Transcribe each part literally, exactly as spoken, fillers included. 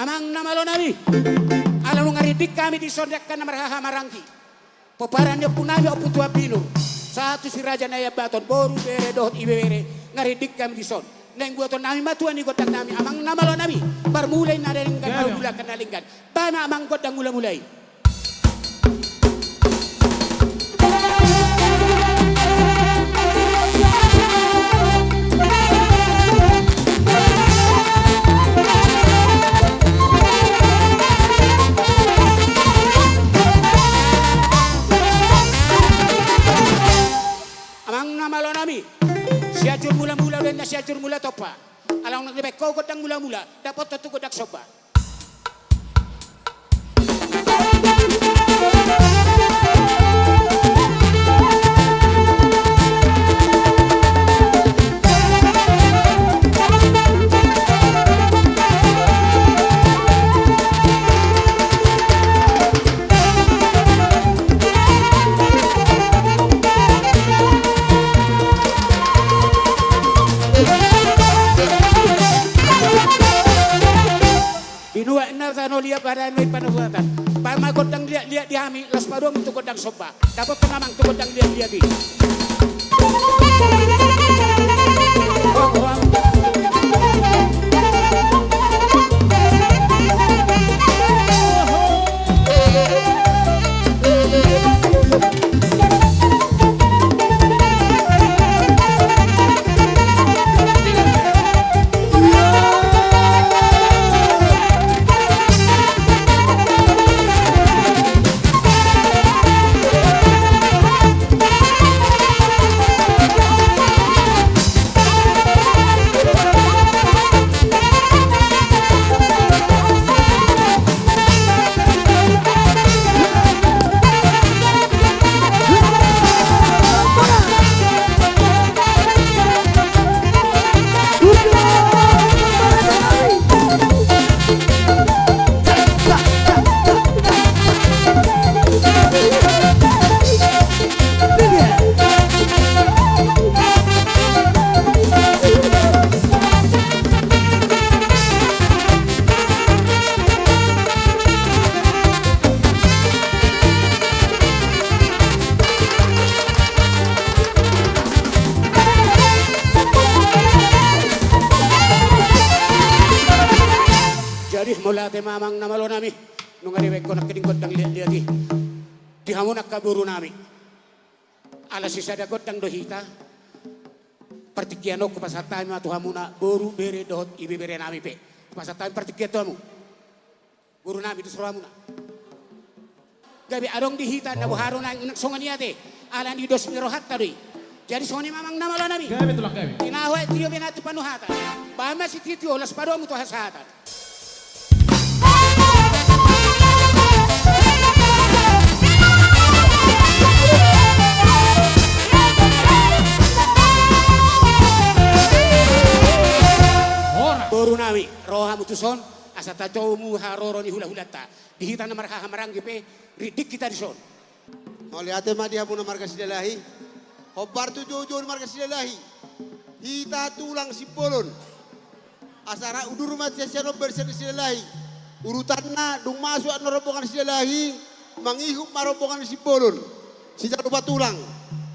Amang na malo nami, ala nunga rindik hami dison di angka na marhaha maranggi, pomparan ni ompu nami, Ompu Tuan Binur, sahat tu si Raja Naiambaton, boru, bere dohot ibebere, nunga rindik hami dison. Naeng buaton nami ma tua ni gondang nami, amang na malo nami. Parmula i na denggan, parmula angka na denggan. Bahen ma amang gondang mula-mula i. Amang na malo nami, Sianjur Mula-mula do inna Sianjur Mula Tompa. Ala nunga dibahen ho gondang mula-mula, dapothon tu gondang somba. Binuat na tano liat, badan ma i panuatan. Bahen ma gondang liat-liat di hami, laos padomu tu gondang somba. Dapothon amang tu gondang liat-liat i. Jadi mauliate ma amang na malo nami, nunga dibahen ho nangkin gondang liat-liat i di hamuna angka boru nami. Ala sisada gondang do hita. Partingkian on hupasahat hami ma tu hamuna boru, bere dohot ibebere nami pe. Hupasahat hami partingkian tu hamu boru nami, dos rohamuna. Gabe adong di hita na boha do nang songon i ate. Ala ni dos ni rohanta do i. Jadi songon i ma amang na malo nami. Gabe tulang, gabe. Tinahu aek tio be na tu panuhatan. Bahen ma sitio-tio laos padomu tu hasahatan. Boru nami, ro hamu tuson, asa tajamu haroro ni hula-hulanta. Di hita na marhaha maranggi pe, rindik hita dison. Mauliate ma di hamuna marga Silalahi. Hombar tu joujou ni marga Silalahi. Hita tulang Simbolon. Asa ra udur ma sian sian on barisan ni Silalahi. Urutanna dung masuk annon rombongan Silalahi, mangihut ma rombongan Simbolon. Sitarupa tulang.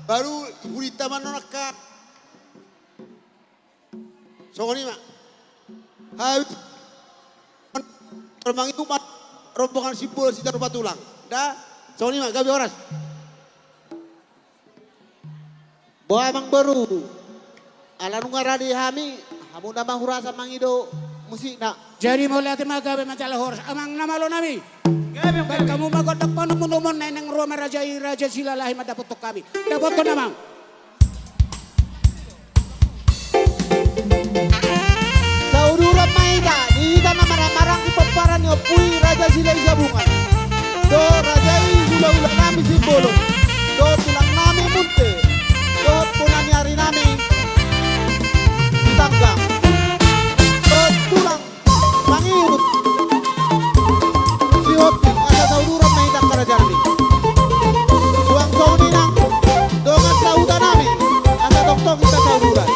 Baru ihulinta ma annon angka Songon i ma. Habis mangido ma rombongan Simbolon sitarupa tulang. Da, songon i ma, gabe horas. Boha amang boru. Ala nunga rade hami, hamuna ma hurasa mangido musikna. Jadi mauliate ma, gabe ma jala horas amang na malo nami. Gabe, gabe. Baen hamu ma gondang panumon-umon na naeng ro ma raja i, raja Silalahi mandapothon hami. Dapothon amang. Sauduran ma hita, di hita na marhaha-maranggi pomparan ni ompu i Raja Silahisabungan, dohot raja i hula-hula nami Simbolon, dohot tulang nami Munte, dohot bona ni ari nami Sitanggang, dohot tulang mangihut Sihombing, asa sauduran ma hita angka raja nami. Suang songon i nang dongan sahuta nami, asa tongtong hita sauduran.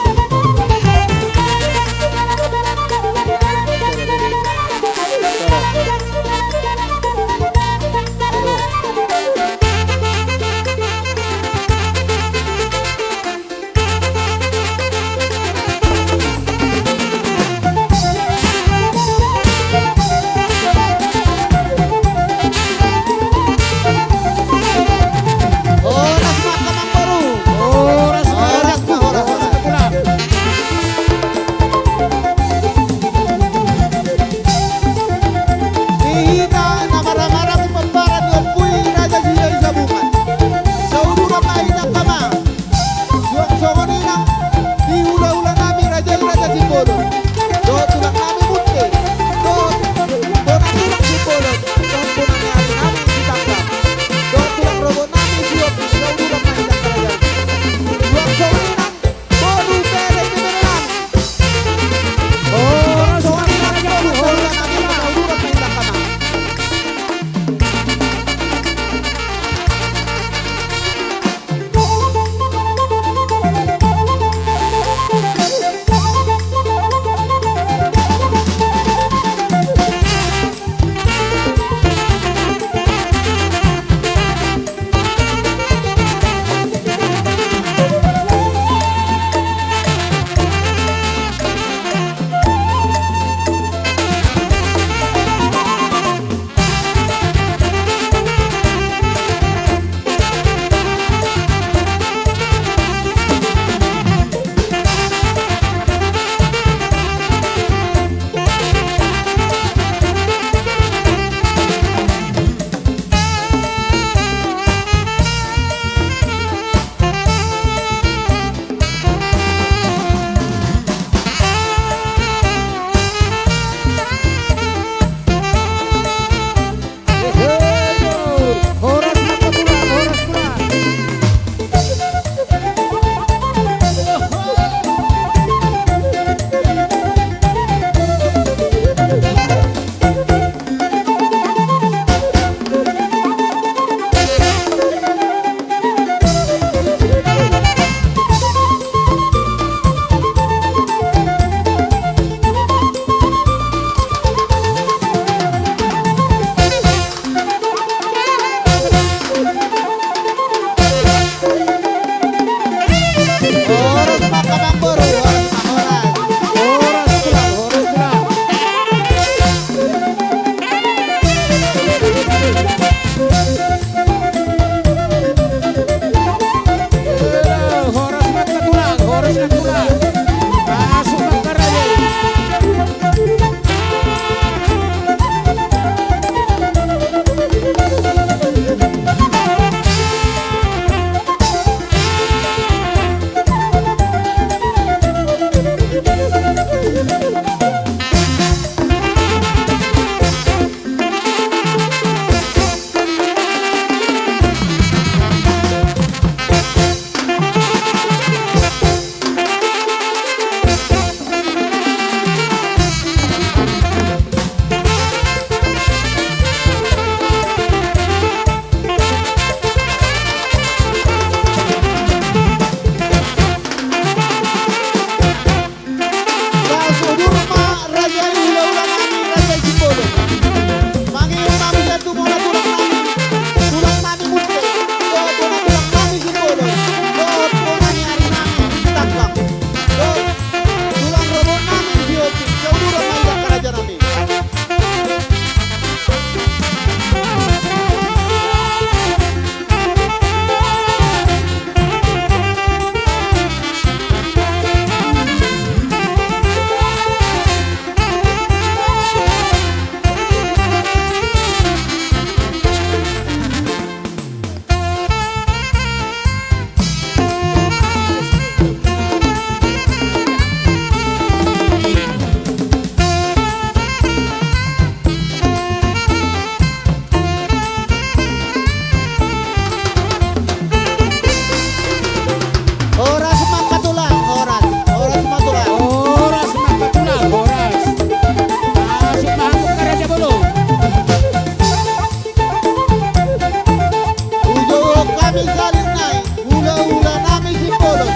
Sahali nai hulahula nami Simbolon,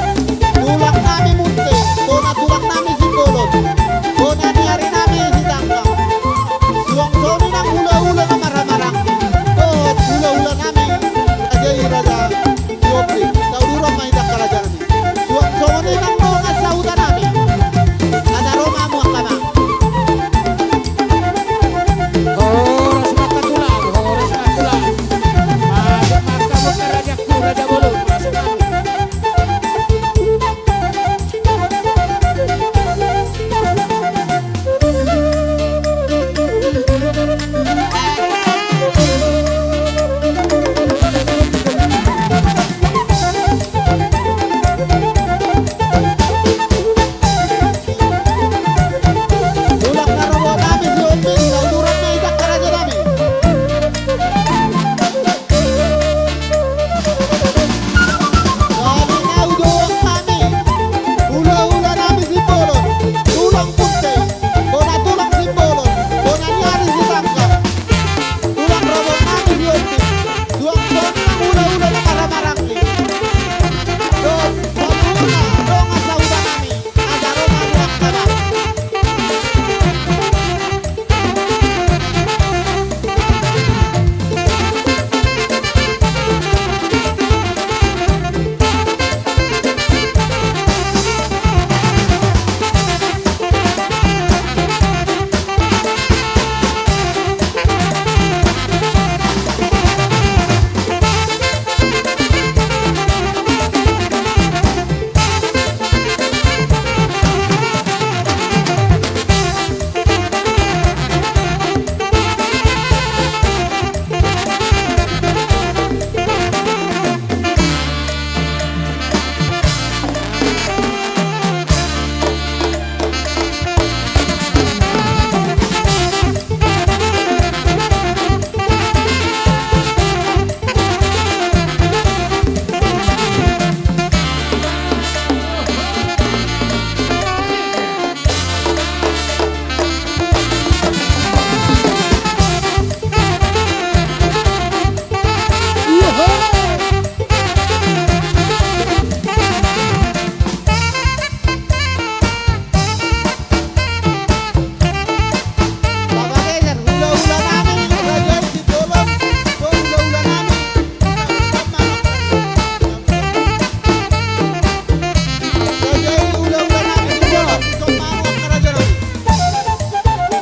tulang nami Munte, bona tulang nami Simbolon, bona ni ari nami Sitanggang. Suang songon i nang hulahula na marhahamaranggi dohot hulahula nami raja i, raja Sihombing, saudurang ma i dangka raja nami. Suang songon i nang dongan sahuta nami. Asa ro ma hamu angka amang. Horas ma angka tulang, horas ma tulang. Masuk ma angka muna raja ku, raja bolon, masuk ma. Hulahula nami Simbolon, tulang Munte, bona tulang Simbolon, bona ni ari Sitanggang, tulang rorobot nami Sihombing, suang songon i nang hulahula na marhahamaranggi dohot saudurang, dongan sahuta nami, asa ro ma hamu angka amang.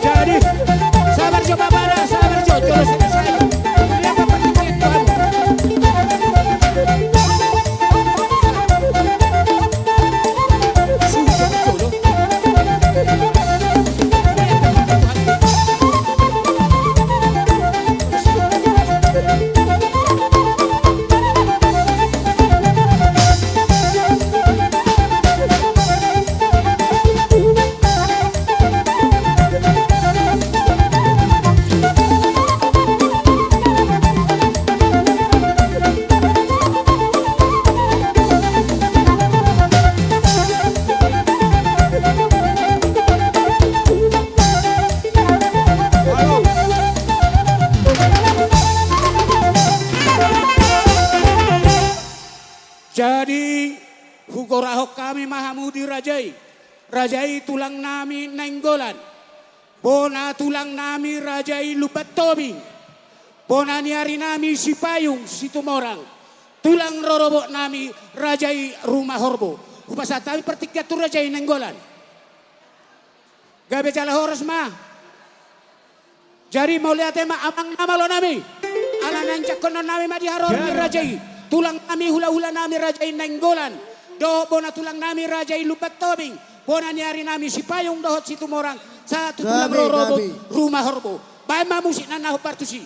Jadi, sabar jo, Bapak, sabar jo, jolo selesai. Dia apa pergi itu, Abu? Sudah, jolo. Jadi, hugorahon hami ma hamu di raja i. Raja i tulang nami Nainggolan. Bona tulang nami raja i Lumban Tobing. Bona ni ari nami Sipayung Situmorang. Tulang rorobot nami raja i Rumahorbo. Hupasahat hami partingkian tu raja i Nainggolan. Gabe jala horas ma. Jadi mauliate ma amang na malo nami. Ala naeng jangkonon nami ma di haroro ni raja i. Tulang nami hulahula nami raja i Nainggolan. Dohot bona tulang nami raja i Lumban Tobing. Bona ni ari nami Sipayung dohot Situmorang. Sahat tu tulang rorobot Rumahorbo. Baen ma musik na na hombar tusi.